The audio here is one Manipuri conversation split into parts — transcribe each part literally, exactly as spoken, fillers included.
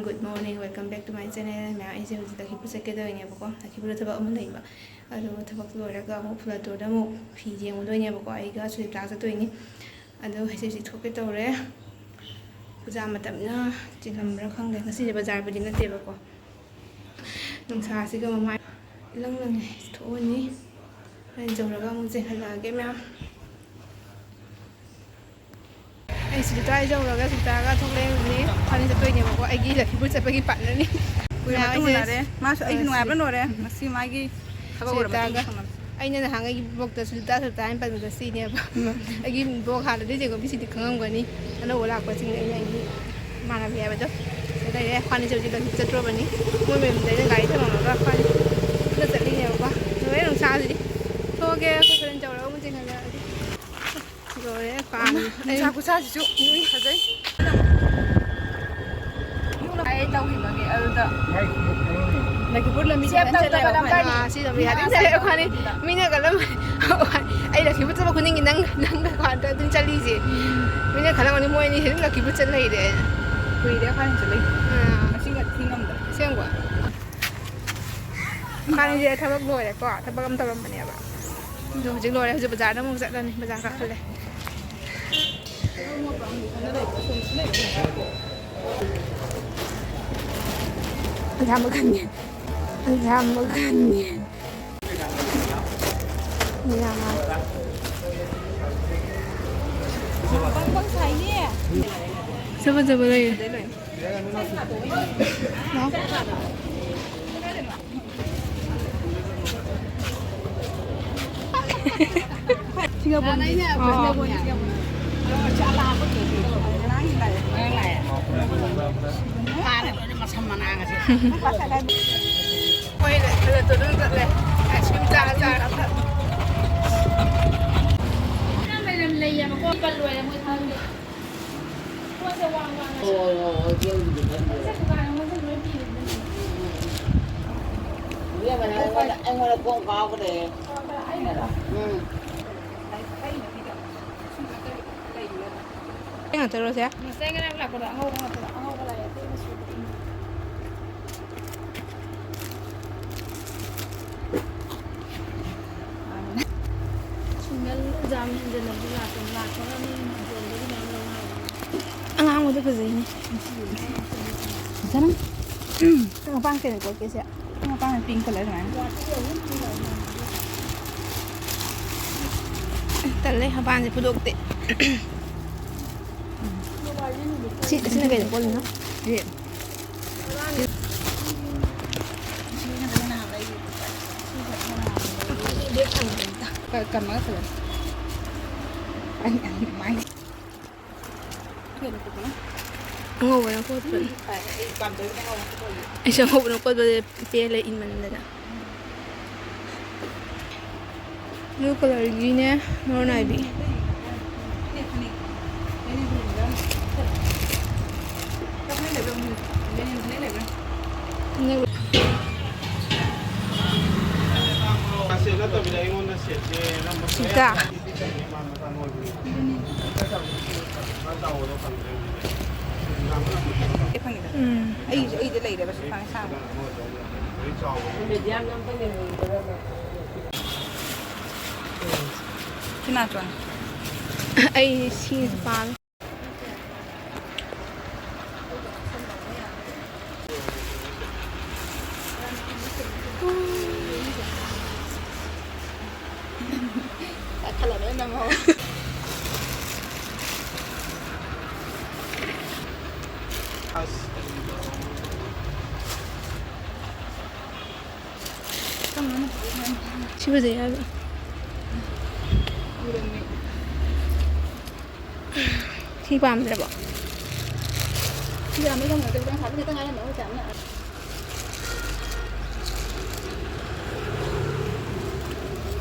Good morning, welcome back to my channel. ꯃꯌꯥꯝ, ꯑꯩꯁꯦ ꯍꯧꯖꯤꯛ ꯂꯛꯈꯤꯄꯨꯔ ꯆꯠꯀꯦ ꯇꯧꯔꯤꯅꯦꯕꯀꯣ, ꯂꯛꯈꯤꯄꯨꯔꯗ ꯊꯕꯛ ꯑꯃ ꯂꯩꯕ꯫ ꯑꯗꯨꯒ ꯊꯕꯛ ꯂꯣꯏꯔꯒ ꯑꯃꯨꯛ ꯐꯨꯂꯇꯣꯔꯗ ꯑꯃꯨꯛ ꯐꯤ ꯌꯦꯡꯉꯨꯗꯣꯏꯅꯦꯕꯀꯣ, ꯑꯩꯒ ꯁꯨꯖꯤꯇꯥꯒ ꯆꯠꯇꯣꯏꯅꯤ꯫ ꯑꯗꯣ ꯍꯧꯖꯤꯛ ꯍꯧꯖꯤꯛ ꯊꯣꯛꯀꯦ ꯇꯧꯔꯦ꯫ ꯄꯨꯖꯥ ꯃꯇꯝꯅ ꯆꯤꯜꯂꯝꯕ꯭ꯔꯥ ꯈꯪꯗꯦ꯫ ꯉꯁꯤꯁꯦ ꯕꯖꯥꯔꯕꯨꯗꯤ ꯅꯠꯇꯦꯕꯀꯣ꯫ ꯅꯨꯡꯁꯥꯁꯤꯒ ꯃꯃꯥꯏ ꯏꯂꯪ ꯂꯪꯉꯦ꯫ ꯊꯣꯛꯑꯅꯤ꯫ ꯍꯣꯔꯦꯟ ꯌꯧꯔꯒ ꯑꯃꯨꯛ ꯆꯦꯟꯈꯠꯂꯛꯑꯒꯦ ꯃꯌꯥꯝ꯫ ꯑꯩ ꯁꯤꯗ ꯌꯧꯔꯒ ꯁꯤꯗꯒ ꯊꯣꯛꯂꯛꯑꯦ ꯍꯧꯖꯤꯛ꯫ ꯏꯕꯥꯅꯤ ꯆꯠꯇꯣꯏꯅꯦꯕꯀꯣ, ꯑꯩꯒꯤ ꯂꯛꯈꯤꯄꯨꯔ ꯆꯠꯄꯒꯤ ꯄꯥꯔꯠꯅꯔꯅꯤ꯫ ꯀꯨꯏꯔ ꯃꯇꯨꯡ ꯃꯌꯥꯝ ꯑꯩꯁꯦ ꯎꯅꯔꯦ꯫ ꯃꯥꯁꯨ ꯑꯩꯒꯤ ꯑ, ꯅꯨꯡꯉꯥꯏꯕ ꯁꯤ-, ꯂꯣꯏꯔꯦ꯫ ꯉꯁꯤ ꯃꯥꯒꯤ ꯊꯕꯛ ꯂꯣꯏꯔ ꯃꯇꯨꯡ ꯁꯤꯗꯒ ꯐꯪꯅꯕ꯫ ꯑꯩꯅ ꯅꯍꯥꯟ ꯑꯩꯒꯤ ꯕ꯭ꯂꯣꯛꯇ ꯁꯨꯖꯤꯇꯥ ꯁꯨꯖꯤꯇꯥ ꯍꯥꯏꯅ ꯄꯟꯕꯗꯣ ꯁꯤꯅꯦꯕ꯫ ꯑꯩꯒꯤ ꯕ꯭ꯂꯣꯛ ꯍꯥꯟꯅꯗꯤ ꯌꯦꯡꯉꯣ, ꯃꯤꯁꯤꯡꯗꯤ ꯈꯪꯉꯝꯒꯅꯤ꯫ ꯑꯅꯧꯕ ꯂꯥꯛꯄꯁꯤꯡꯗ ꯑꯩꯅ ꯑꯩꯒꯤ ꯏꯃꯥꯟꯅꯕꯤ ꯍꯥꯏꯕꯗꯣ꯫ ꯁꯤꯗ ꯂꯩꯔꯦ꯫ ꯏꯕꯥꯅꯤꯁꯦ ꯍꯧꯖꯤꯛ ꯂꯝꯕꯤ ꯆꯠꯇ꯭ꯔꯣꯕꯅꯤ꯫ ꯃꯣꯏ ꯃꯌꯨꯝꯗ ꯑꯩꯅ ꯒꯥꯔꯤ ꯊꯝꯃꯝꯃꯒ ꯏꯕꯥꯅꯤ ꯄꯨꯟꯅ ꯆꯠꯂꯤꯅꯦꯕꯀꯣ꯫ ꯂꯣꯏꯔꯦ ꯅꯨꯡꯁꯥꯁꯤꯗꯤ꯫ ꯊꯣꯛꯑꯒꯦ, ꯑꯩꯈꯣꯏ ꯍꯣꯔꯦꯟ ꯌꯧꯔꯒ ꯑꯃꯨꯛ ꯆꯦꯟꯈꯠꯂꯛꯑꯒꯦ꯫ ꯂꯣꯏꯔꯦ, ꯄꯥꯝꯃꯤ꯫ ꯅꯨꯡꯁꯥ ꯈꯨꯠꯁꯥꯁꯤꯁꯨ ꯐꯖꯩ꯫ ꯑꯩ ꯇꯧꯈꯤꯕꯒꯤ ꯑꯗꯨꯗ ꯂꯛꯈꯤꯄꯨꯔ ꯂꯝꯕꯤ ꯁꯦꯞ ꯐꯖꯅ ꯆꯠꯂꯦꯕ ꯇꯧꯗꯕ ꯑꯩꯈꯣꯏ꯫ ꯂꯝꯕꯤ꯫ ꯑꯥ, ꯁꯤ ꯂꯝꯕꯤ ꯑꯗꯨꯝ ꯆꯠꯂꯦ ꯑꯩꯈꯣꯏꯅꯤ꯫ ꯃꯤꯅ ꯀꯂꯝ-, ꯑꯩ ꯂꯛꯈꯤꯄꯨꯔ ꯆꯠꯄ ꯈꯨꯗꯤꯡꯒꯤ ꯅꯪ, ꯅꯪꯒ ꯈ꯭ꯋꯥꯟꯗ ꯑꯗꯨꯝ ꯆꯠꯂꯤꯁꯦ꯫ ꯃꯤꯅ ꯈꯜꯂꯝꯒꯅꯤ ꯃꯣꯏ ꯑꯅꯤ ꯑꯗꯨꯝ ꯂꯛꯈꯤꯄꯨꯔ ꯆꯠ ꯂꯩꯔꯦ꯫ ꯀꯨꯏꯔꯦ ꯑꯩꯈꯣꯏꯅꯤ ꯆꯠꯂꯛꯏꯁꯦ꯫ ꯑꯥ꯫ ꯉꯁꯤꯒ ꯊꯤ ꯉꯝꯗ꯭ꯔꯦ꯫ ꯑꯁꯦꯡꯕ꯫ ꯏꯕꯥꯅꯤꯁꯦ ꯊꯕꯛ ꯂꯣꯏꯔꯦꯀꯣ, ꯊꯕꯛ ꯑꯃ ꯇꯧꯔꯝꯕꯅꯦꯕ꯫ ꯑꯗꯣ ꯍꯧꯖꯤꯛ ꯂꯣꯏꯔꯦ, ꯍꯧꯖꯤꯛ ꯕꯖꯥꯔꯗ ꯑꯃꯨꯛ ꯆꯠꯂꯅꯤ, ꯕꯖꯥꯔ ꯀꯥꯈꯠꯂꯦ꯫ ꯑꯣꯖꯥ ꯃꯈꯜꯅꯤ, ꯑꯣꯖꯥ ꯃꯈꯜꯅꯤ꯫ ꯃꯤꯔꯥꯃꯥ꯫ ꯐꯖ ꯐꯖꯕ ꯂꯩꯌꯦ꯫ ꯂꯥꯎ꯫ ꯁꯤꯡꯒꯥꯄꯨꯔꯒꯤ꯫ ꯑꯣ꯫ ꯃꯁꯝ ꯃꯅꯥꯒꯁꯦ꯫ ꯍꯣꯏ, ꯈꯔ ꯑꯗꯨꯝ ꯆꯠꯂꯦ꯫ ꯑꯥꯏꯁ ꯀ꯭ꯔꯤꯝ ꯆꯥꯔ ꯆꯥꯔ꯫ ꯂꯩꯌꯦꯕꯀꯣ, ꯄꯜ ꯂꯣꯏꯔꯦ ꯃꯣꯏ ꯊꯥꯡꯒꯦ꯫ ꯄꯣꯠꯁꯦ ꯋꯥꯡ ꯋꯥꯡꯅ ꯍꯣꯏ, ꯍꯣꯏ, ꯍꯣꯏ, ꯍꯣꯏ, ꯍꯣꯏ꯫ ꯄꯣꯠꯁꯦ ꯗꯨꯀꯥꯟ ꯑꯃꯗ ꯂꯣꯏ ꯄꯤꯔꯤꯕꯅꯤ꯫ ꯏꯕꯦꯝꯃ, ꯅꯪ ꯑꯩꯉꯣꯟꯗ, ꯑꯩꯉꯣꯟꯗ ꯀꯣꯡ ꯀꯥꯎꯈ꯭ꯔꯦ꯫ ꯎꯝ꯫ ꯑꯩ ꯉꯥꯛꯇꯔꯣ ꯁꯦ? ꯉꯁꯥꯏ ꯉꯔꯥꯡ ꯂꯥꯛꯄꯗꯣ ꯑꯉꯧꯕ ꯉꯥꯛꯇ, ꯑꯉꯧꯕ ꯂꯥꯛꯑꯦ, ꯑꯇꯩ ꯃꯆꯨ꯫ ꯍꯦꯟꯖꯜꯂꯕꯗꯤ ꯂꯥꯛꯄ-, ꯂꯥꯛꯄꯒ ꯃꯤ ꯌꯣꯟꯕꯒꯤ ꯃꯌꯥꯝ ꯂꯧꯅꯕꯅꯦ꯫ ꯑꯉꯥꯡꯕꯗꯣ ꯐꯖꯩꯅꯦ꯫ ꯐꯖꯅ꯫ ꯅꯪ ꯃꯄꯥꯟ ꯀꯩꯅꯣ ꯀꯣꯠꯀꯦꯁꯦ? ꯅꯪ ꯃꯄꯥꯟ pink colour ꯑꯗꯨꯃꯥꯏꯅ꯫ ꯇꯜꯂꯦ, ꯃꯄꯥꯟꯁꯦ ꯐꯨꯗꯣꯛꯇꯦ꯫ ꯁꯤ, ꯁꯤꯅ ꯀꯩꯗ ꯀꯣꯠꯂꯤꯅꯣ? ꯁꯤ꯫ ꯀ-, ꯀꯝꯃꯒ ꯐꯖꯅ꯫ ꯑꯅꯤ, ꯑꯅꯤ, ꯃꯥꯏ꯫ ꯑꯉꯧꯕꯅ ꯀꯣꯠꯄꯅꯤ꯫ ꯑꯩꯁꯨ ꯑꯉꯧꯕꯅ ꯀꯣꯠꯄꯁꯦ ꯄꯦꯜꯂꯦ ꯏꯟꯃꯟꯗꯅ꯫ Blue colourꯒꯤꯅꯦ, ꯅꯣꯔ ꯅꯥꯏꯕꯤ꯫ ꯁꯤꯗ꯫ ꯑꯩ ꯐꯪꯉꯤꯗ꯫ ꯎꯝ꯫ ꯑꯩꯁꯨ, ꯑꯩꯗ ꯂꯩꯔꯦꯕ ꯁꯤ ꯐꯪꯉꯦ ꯁꯥꯡꯕ꯫ ꯁꯤ ꯅꯥꯆꯣꯟ꯫ ꯑꯩ ꯁꯤꯁꯨ ꯄꯥꯝꯃꯦ꯫ ꯀꯥꯈꯠꯂ ꯂꯣꯏ ꯅꯝꯍꯧꯋꯦ꯫ ꯁꯤ ꯐꯖꯩ ꯍꯥꯏꯕ꯫ ꯁꯤ ꯄꯥꯝꯗ꯭ꯔꯕꯣ? ꯁꯤ ꯌꯥꯝꯕ ꯆꯪꯉꯛꯇꯦ, ꯈꯤꯇꯪ ꯁꯥꯕꯤ ꯈꯤꯇꯪ ꯉꯥꯏꯔꯝꯃꯦ, ꯑꯩꯈꯣꯏ ꯆꯥꯝꯅ꯫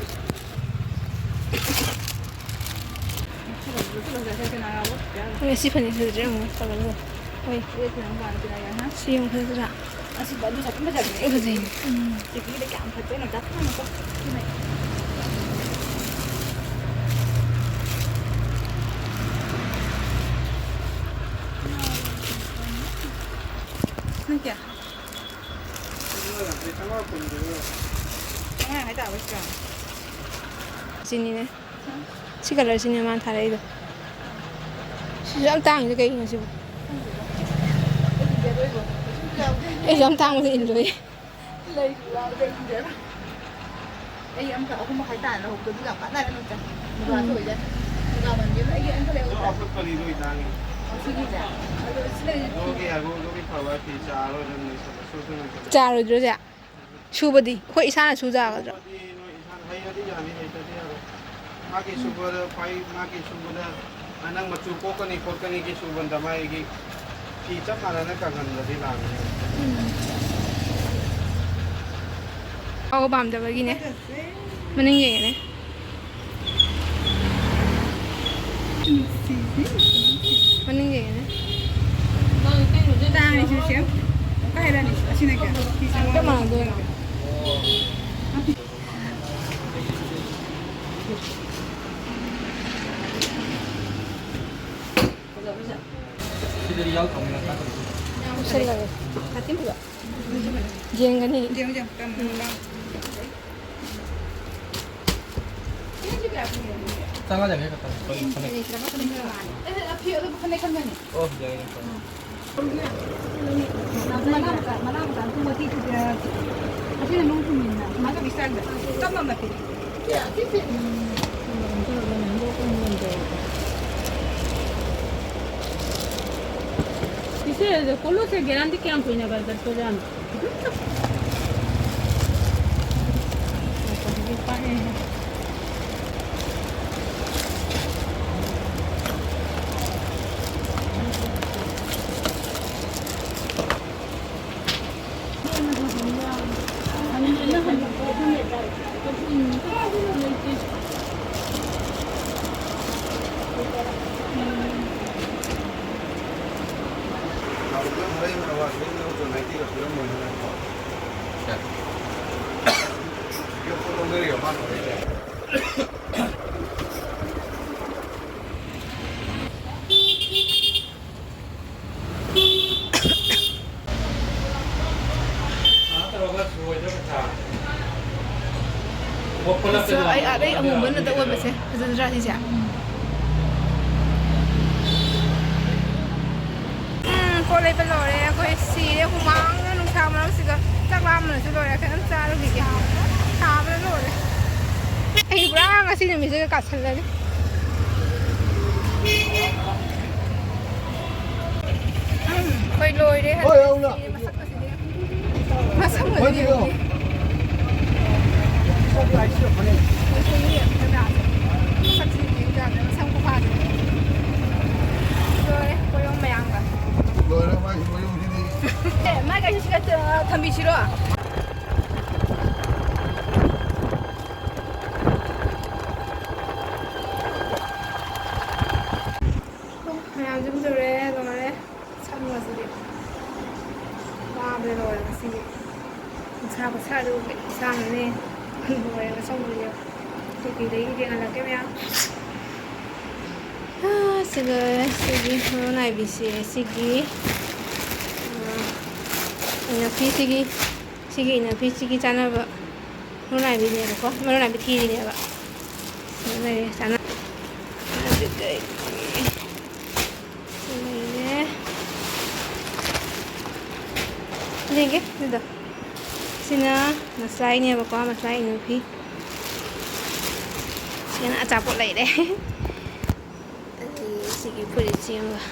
ꯍꯣꯏ, ꯁꯤ ꯐꯅꯦꯛ ꯐꯖꯗ꯭ꯔꯥ ꯌꯦꯡꯉꯨ, ꯀꯂꯔꯗꯣ꯫ ꯍꯣꯏ꯫ ꯁꯤ ꯑꯃꯨꯛ ꯐꯖꯗ꯭ꯔꯥ? ꯑꯁꯤꯗ ꯑꯗꯨ ꯁꯥꯇꯤꯟ ꯐꯖꯕꯅꯦ꯫ ꯐꯖꯩ꯫ ꯎꯝ꯫ ꯇꯤꯚꯤꯗ ꯀꯌꯥꯝ ꯐꯖꯩꯅꯣ, ꯗꯥꯛ ꯐꯖꯅꯀꯣ꯫ ꯅꯪ ꯀꯌꯥ? ꯆꯥꯝꯃꯉꯥ ꯍꯥꯏ ꯇꯥꯕ ꯁꯤꯗ꯫ ꯆꯤꯅꯤꯅꯦ꯫ ꯁꯤ ꯀꯂꯔꯁꯤꯅꯦ ꯃꯥꯅ ꯊꯥꯔꯛꯏꯗꯣ꯫ ꯁꯤꯁꯨ ꯌꯥꯝ ꯇꯥꯡꯉꯤꯗꯣ ꯀꯩꯒꯤꯅꯣ ꯁꯤꯕꯨ? ꯑꯩꯁꯨ ꯌꯥꯝ ꯇꯥꯡꯕꯗ ꯏꯜꯂꯣꯏ꯫ ꯂꯩꯁꯨ ꯌꯥꯎꯗꯦ, ꯏꯟꯗꯦꯕ꯫ ꯑꯩ ꯑꯃꯈꯛ ꯑꯍꯨꯝ ꯃꯈꯥꯏ ꯇꯥꯅ ꯂꯧꯍꯧꯕꯗꯣ ꯑꯗꯨ ꯌꯥꯝ ꯀꯥꯟꯅꯔꯦ ꯅꯠꯇ꯭ꯔꯥ? ꯅꯨꯡꯗꯥꯡ ꯎꯝ꯫ ꯊꯣꯛꯏꯁꯦ꯫ ꯅꯨꯡꯗꯥꯡ ꯋꯥꯏꯔꯝꯒꯤ ꯑꯩꯒꯤ ꯑꯅꯤ ꯈꯛ ꯂꯩꯍꯧꯗ꯭ꯔꯥ? ꯑꯐꯨꯠꯄꯅꯤ ꯅꯣꯏ ꯇꯥꯡꯉꯤ꯫ ꯑꯣ, ꯁꯤꯒꯤꯁꯦ? ꯑꯗꯣ ꯁꯤ ꯂꯩ-, ꯅꯣꯏꯒꯤ ꯑꯒꯨ-, ꯅꯣꯏꯒꯤ ꯐꯕ ꯐꯤ ꯆꯥꯔꯣꯏꯗꯅ ꯂꯩꯁꯜꯂꯁꯨ ꯑꯗꯨꯅ ꯀꯩꯅꯣ꯫ ꯆꯥꯔꯣꯏꯗ꯭ꯔꯣ ꯆꯦ? ꯁꯨꯕꯗꯤ ꯑꯩꯈꯣꯏ ꯏꯁꯥꯅ ꯁꯨ ꯌꯥꯒꯗ꯭ꯔꯣ? ꯁꯨꯕꯗꯤ ꯅꯣꯏ ꯏꯁꯥꯅ ꯍꯩꯔꯗꯤ ꯌꯥꯅꯤ, ꯍꯩꯇ꯭ꯔꯗꯤ ꯌꯥꯔꯣꯏ꯫ ꯃꯥꯒꯤ ꯁꯨꯕꯗ ꯈ꯭ꯋꯥꯏ, ꯃꯥꯒꯤ ꯁꯨꯕꯗ ꯅꯪ ꯃꯆꯨ ꯀꯣꯛꯀꯅꯤ ꯈꯣꯠꯀꯅꯤꯒꯤ ꯁꯨꯕꯗ ꯃꯥꯒꯤ ꯐꯤ ꯆꯞ ꯃꯥꯟꯅꯅ ꯀꯪꯍꯟꯕꯗꯤ ꯂꯥꯛꯅꯤ꯫ ꯎꯝ꯫ ꯑꯧ, ꯄꯥꯝꯗꯕꯒꯤꯅꯦ꯫ ꯃꯅꯤꯡ ꯌꯦꯡꯉꯦꯅꯦ꯫ ꯃꯅꯤꯡ ꯌꯦꯡꯉꯦꯅꯦ꯫ ꯇꯥꯡꯉꯤꯁꯤ ꯁꯦ꯫ ꯀꯥꯏꯗꯅꯤ? ꯑꯁꯤꯅ ꯀꯌꯥ? ꯆꯞ ꯃꯥꯟꯅꯗꯣꯏꯔꯣ? ꯁꯤꯗꯗꯤ ꯌꯥꯎꯗ꯭ꯔꯣ? ꯄꯨꯁꯜꯂꯒꯦ꯫ ꯌꯦꯡꯒꯅꯤ꯫ ꯌꯦꯡꯉꯨ, ꯌꯦꯡꯉꯨ, ꯀꯔꯝꯕꯅꯣ? ꯎꯝ꯫ ꯆꯥꯝꯃꯉꯥ ꯌꯥꯡꯈꯩ ꯈꯛꯇꯅꯤ꯫ ꯐꯅꯦꯛ, ꯐꯅꯦꯛ꯫ ꯑꯦ, ꯐꯤ ꯑꯗꯨ ꯐꯅꯦꯛ ꯈꯟꯕꯅꯤ꯫ ꯑꯣ, ꯌꯥꯏ, ꯌꯥꯏ, ꯐꯅꯦꯛ꯫ ꯃꯅꯥ ꯃꯆꯥ, ꯃꯅꯥ ꯃꯆꯥ ꯃꯇꯨꯝ ꯃꯇꯦꯛ ꯈꯤꯇꯪ ꯌꯥꯎꯔꯛꯀꯦ꯫ ꯑꯁꯤꯅ ꯅꯨꯡ ꯊꯨꯝꯃꯤꯗꯅ, ꯁꯨꯃꯥꯏꯅ ꯇꯧꯕꯤ ꯁ꯭ꯇꯥꯏꯜꯗ꯫ ꯀꯝꯕ ꯃꯇꯦꯛ? ꯏꯆꯦ, ꯀꯣꯜꯂꯨꯁꯦ ꯒꯦꯔꯥꯟꯇꯤ ꯀꯌꯥꯝ ꯀꯨꯏꯅ ꯒꯥꯔꯤ ꯆꯠꯄꯖꯥꯠꯅꯣ? ꯑꯩ ꯑꯥꯗꯩ ꯑꯃꯨꯕ ꯅꯠꯇ ꯑꯣꯏꯕꯁꯦ ꯐꯖꯗ꯭ꯔꯥ ꯁꯤꯁꯦ? ꯎꯝ, ꯄꯣꯠ ꯂꯩꯕ ꯂꯣꯏꯔꯦ꯫ ꯑꯩꯈꯣꯏ ꯁꯤꯔꯦ, ꯍꯨꯃꯥꯡꯅ ꯅꯨꯡꯁꯥ ꯃꯔꯛꯁꯤꯗ꯫ ꯆꯥꯛ ꯂꯥꯝꯕꯅꯁꯨ ꯂꯣꯏꯔꯦ꯫ ꯀꯩꯅꯣꯝ ꯆꯥꯔꯨꯈꯤꯒꯦ꯫ ꯁꯥꯕꯅ ꯂꯣꯏꯔꯦ꯫ ꯑꯩ ꯄꯨꯔꯥ ꯉꯁꯤ ꯅꯨꯃꯤꯠꯁꯤꯒ ꯀꯥꯁꯜꯂꯅꯤ꯫ ꯎꯝ, ꯑꯩꯈꯣꯏ ꯂꯣꯏꯔꯦ꯫ ꯍꯣꯏ, ꯌꯥꯎꯅ꯫ ꯁꯤꯔꯦ, ꯃꯁꯛ ꯃꯁꯛ ꯃꯁꯛ ꯃꯁꯛ ꯌꯦꯡꯉꯨ꯫ ꯃꯁꯛꯁꯤ ꯌꯦꯡꯉꯨ ꯀꯅꯥꯁꯦ? ꯃꯁꯛꯁꯤ ꯌꯦꯡꯉꯨ ꯀꯅꯥꯁꯦ? ꯃꯁꯝ ꯈꯨꯐꯥꯁꯦ꯫ ꯂꯣꯏꯔꯦ, ꯀꯣꯏꯔꯣꯝ ꯃꯌꯥꯝꯒ꯫ ꯂꯣꯏꯔꯦ, ꯃꯥꯏ ꯃꯌꯨꯝꯁꯤꯗꯤ꯫ ꯑꯦ, ꯃꯥꯏ ꯒꯥꯔꯤ ꯁꯤꯒ, ꯑ, ꯊꯝꯕꯤꯁꯤꯔꯣ? ꯃꯌꯥꯝꯁꯨ ꯂꯣꯏꯔꯦ, ꯂꯣꯏꯔꯦ꯫ ꯁꯝꯒꯁꯤꯗꯤ ꯋꯥꯕꯗ ꯂꯣꯏꯔꯦ ꯉꯁꯤꯒꯤ꯫ ꯅꯨꯡꯁꯥ ꯈꯨꯁꯥꯗꯨ ꯏꯁꯥꯅꯅꯦ ꯂꯣꯏꯔꯦ ꯉꯁꯝꯒ ꯌꯦꯡꯉꯣ꯫ ꯇꯨꯄꯤꯗꯒꯤ ꯌꯦꯡꯍꯜꯂꯛꯀꯦ ꯃꯌꯥꯝ꯫ ꯑꯥ, ꯁꯤꯒ ꯁꯤꯒꯤ ꯃꯔꯣꯏ ꯅꯥꯏꯕꯤꯁꯦ ꯁꯤꯒꯤ, ꯑꯥ, ꯏꯅꯐꯤꯁꯤꯒꯤ, ꯁꯤꯒꯤ ꯏꯅꯐꯤꯁꯤꯒꯤ ꯆꯥꯅꯕ ꯃꯔꯣꯏ ꯅꯥꯏꯕꯤꯅꯦꯕꯀꯣ, ꯃꯔꯣꯏ ꯅꯥꯏꯕꯤ ꯊꯤꯔꯤꯅꯦꯕ꯫ ꯁꯤꯗ ꯂꯩꯔꯦ ꯆꯥꯅ-, ꯑꯗꯨꯗꯒꯤ ꯁꯤ ꯂꯩꯔꯦ꯫ ꯌꯦꯡꯒꯦ ꯑꯗꯨꯗꯣ꯫ ꯁꯤꯅ ꯃꯁꯂꯥꯏꯅꯦꯕꯀꯣ, ꯃꯁꯂꯥꯏ ꯏꯅꯐꯤ꯫ ꯁꯤꯅ ꯑꯆꯥꯄꯣꯠ ꯂꯩꯔꯦ꯫ ꯑꯗꯒꯤ ꯁꯤꯒꯤ ꯐꯨꯔꯤꯠꯁꯤ ꯑꯃꯒ꯫